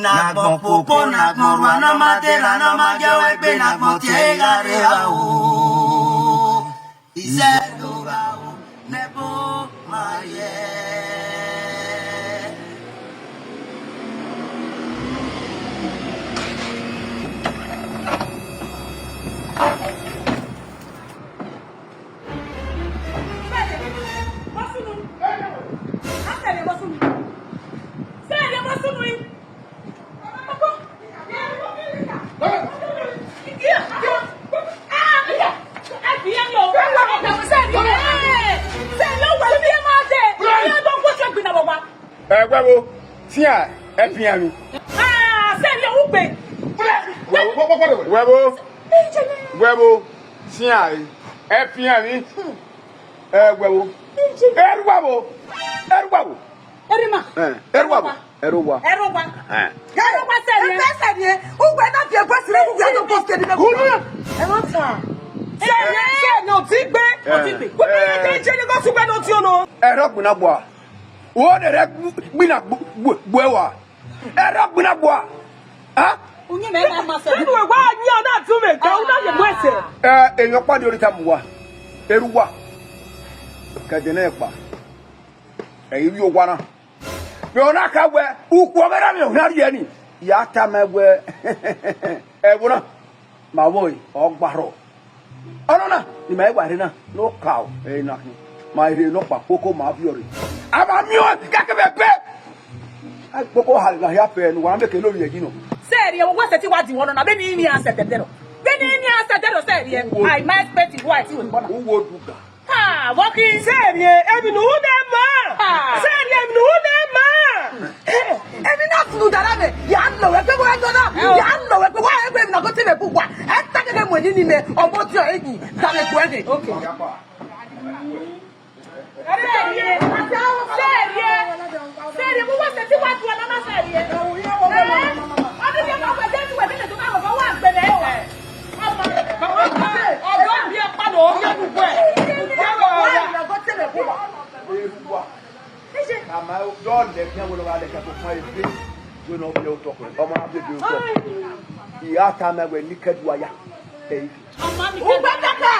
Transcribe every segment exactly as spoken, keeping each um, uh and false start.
Ne agbọn kpokpo, ne agbọn rua, ne ọ ma derra, ne ọ ma gie ẹre gbe, ne agbọn tie ẹre gha rre evba o. Izẹ do gha o, ne ẹbọ ma yẹ. Ẹ, wẹ vbo, sian, ẹ fian emwi. Wẹ vbo, wẹ vbo, wẹ vbo, sian, ẹ fian emwi. Ẹ, wẹ vbo, ẹrua vbo, ẹrua vbo. Erima. Ẹ, ẹrua vbo, ẹrua. Ẹrua. Ẹ. Ẹrua sẹrriẹ. Ẹ sẹrriẹ. Ugbẹ na fi ẹgbẹ sirẹ, ugbẹ na fi ẹgbẹ sirẹ. Ẹ ma ta. Sẹrriẹ, sẹrriẹ, otigbe. Otigbe. Wẹ vbe je ne gọ sugbe no ti ono. Ẹrọ gbina gbua. Wo ne rẹ gbina gbuẹ wa. Ẹrọ gbina gbua. Ha? Unyi mẹ ma ma sẹ. Inu wa ni ọ na tu mẹ, ka u na ye mu ẹsẹ. Ẹ, emwi ọkpa ni orita mu wa. Erua. Kẹdẹ nẹ kpa. Ẹ i ri owa na. Vbe ọ na ka wẹ, ukpọn ọghe erha mwẹ ọghe a rhie ni, ya tama wẹ, ẹvbo na, ma vbọ ẹre, ọ gba rrọọ. Ọnọna ne ima i wa rre na, ne okaro ẹre na khin, ma rhie nọkpa koko ma viọ rre. A ma miẹn ọẹn kakabẹ bẹe. A kpoko ha gha hia fẹ ne uwa na miẹn ke ne ovbi ẹre yi nọ. Sẹrriẹ, wẹ sẹtin wa dinmwẹ ọnọna, vbene I miẹn a sẹ dẹdẹrọ. Vbene I miẹn a sẹ dẹdẹrọ sẹrriẹ, I ma expect you to win. Uwo duga. Ha, vbọ khin? Sẹrriẹ, emwi ne u na ma. Ha. Sẹrriẹ, emwi ne u na ma. Emwi na sunu dara mẹ, ya nọ wẹ gbe wẹ dọ na. Ya nọ wẹ gbe wa egbe emwi na go te mẹ bu wa. Ẹ ta gẹgẹ mu eni ni mẹ, ọmọ ọdiọn ẹre yi, da mẹ gbe ẹre. Okay. Sẹrriẹ, sẹrriẹ, sẹrriẹ, vbe uwa sẹtin wa tuẹ nana sẹrriẹ. Ẹ, ọdún kẹta wẹ de tuẹ, de tuẹ ma vọvọ wa gbẹdẹ wa. Ọdọ biẹ kpalo, ọ ye gu wẹ. Erua. Ama dọ lẹ khian wẹ ne ọ gha lẹ khian to kpan egbe. Wẹ ne ọ biẹ otọ kẹ, ọ ma biẹ otọ. I ya tama wẹ ne I ke ẹdua ya. Ẹ i Ugbẹtẹtẹ!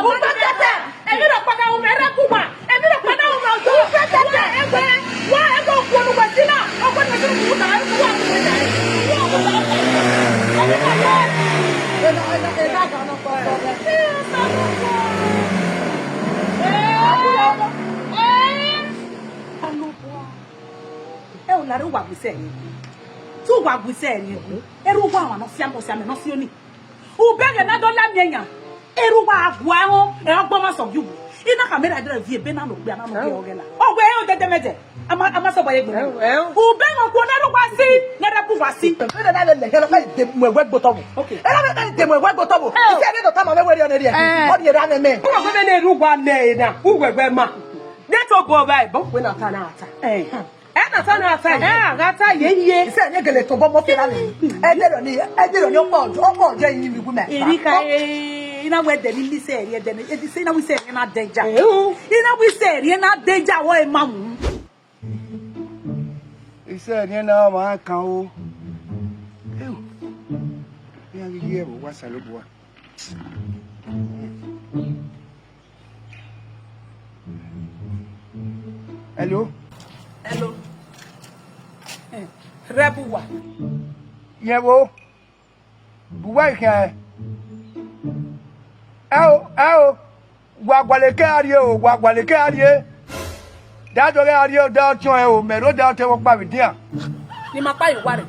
Ugbẹtẹtẹ! Emwi rhọkpa na ru mwẹ, ẹrẹ gu uwa! Emwi rhọkpa na ru mwẹ, ọjọ! Ugbẹtẹtẹ! Ẹgbẹ, wa ẹgbẹ okuo ne uwẹ si na, ọgbẹni wẹ si na, uwa, uwa, uwa, uwa, uwa, uwa. Emwi rhọkpa na. Ẹ, Osanobua. Ẹ, Osanobua. Ẹ, o lare uwa gbe sẹ. Te uwa gbe sẹ ni. Erha uwa ọmwa ne ọ fian, ọ fian mẹ ne ọ fian oni. Ubẹghe na do la miẹn yan, erha uwa gua ẹmwẹ, ẹ ọgbọ ma sọ gie uwu. I na khama erha ẹdẹrẹ viọ ebe na ne okpia na ne okpia ọghe na. Ọ wẹ odẹdẹmẹdẹ, a ma, a ma sẹ obọ ye egbe mwẹ. Ubẹghe okuo ne erha uwa si, ne ẹdẹ bu uwa si. Ẹ na lele, ẹ na de mu ẹwẹ gbe otọ vbo. Okay. Ẹ na de mu ẹwẹ gbe otọ vbo. Ẹ. Isẹ ne do tama mwẹ wẹ rriọ ne rriẹ. Ẹ. Ọ rhie erha mwẹ mẹ. Uwa wẹ vbene erha uwa nẹ na, uwẹ wẹ ma. Ne to bọ vba ẹbọ, wẹ na ta na ta. Ẹ. Ẹ na ta na ta, ẹ a gha ta ye ye. Isẹ ne gele tobọ mọ fẹ na ni. Ẹdẹrọ ni, ẹdẹrọ ni ọkpọ, ọkpọ jẹ yin mi gu mẹ. Eri ka, e, I na wẹ ẹdẹ ni mi sẹ eri ẹdẹ ni, edi sẹ I na wẹ isẹ eri na danger. Eh, o. I na wẹ isẹ eri na danger, wọ e ma mu. Isẹ eri na ma kan o. Eh, o. Iran ghi ye ẹvbo wa Osanobua. Hello? Hello. Eh, rẹ bu uwa. Yẹn vbo? Bu uwa i khian ẹn? Ẹ o, ẹ o. Wa gualọ eke a rrie o, wa gualọ eke a rrie. Da dọghe a rrie, da ọtiọnrẹn o, mẹ rre odẹ ọtẹn vbe ọkpa vbe edian. Ne ima kpa ye owa rre.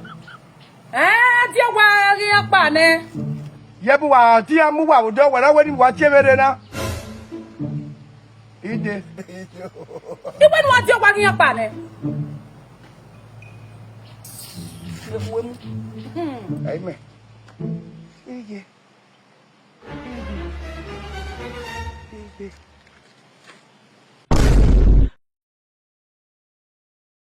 Ẹ, a die owa ghi ọkpa nẹ. Yẹ bu uwa, te iran mu uwa vbe odẹ, wa na wẹ ne uwa tie mwẹ rre na. Ide. I wẹ ne uwa die owa ghi ọkpa nẹ. Ẹ hu emu. Hmm. Amen. Iye. Iye. Iye.